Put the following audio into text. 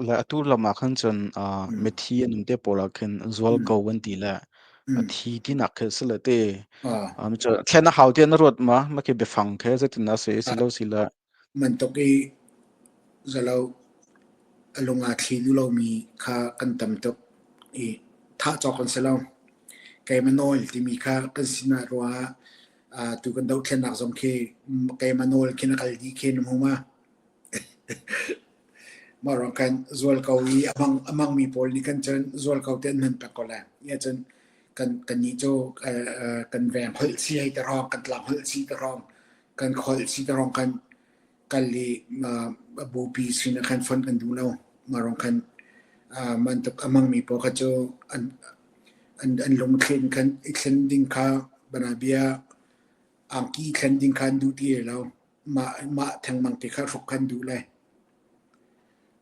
Le atu lam ah khan cun mithi an um te pawl ah khin zualko an ti le a thi tinak khi si le te. Thlen a hau ti na ruat ma? Ma khi biafang khi zeitin dah si si lo si le. Bantuk i zalo a lung aa thli duh lomi kha kan tam tuk i thah cawk kan si lo. Keimah nawl timi kha kan sinah ruangah tu kan dohthlennak zong khi keimah nawl khin a kal dih khi na hmu ma? Mah ruang khan zualko i a hmang a hmangmi pawl nih khan cun zualko te an hman peng ko lai. Nia cun kan kannih cu kan veng holh si hei ti hrawng, kan tlang holh si ti hrawng, kan kholh si ti hrawng khan kal i bupi sin ah khan fonh kan duh lo. Mah ruang khan bantuk a hmangmi pawl kha cu an an an lungthlen khan i thlen ding kha banabia angki thlen ding kha an duh ti lo. Mah mah thengmang te kha hruk khan duh lai.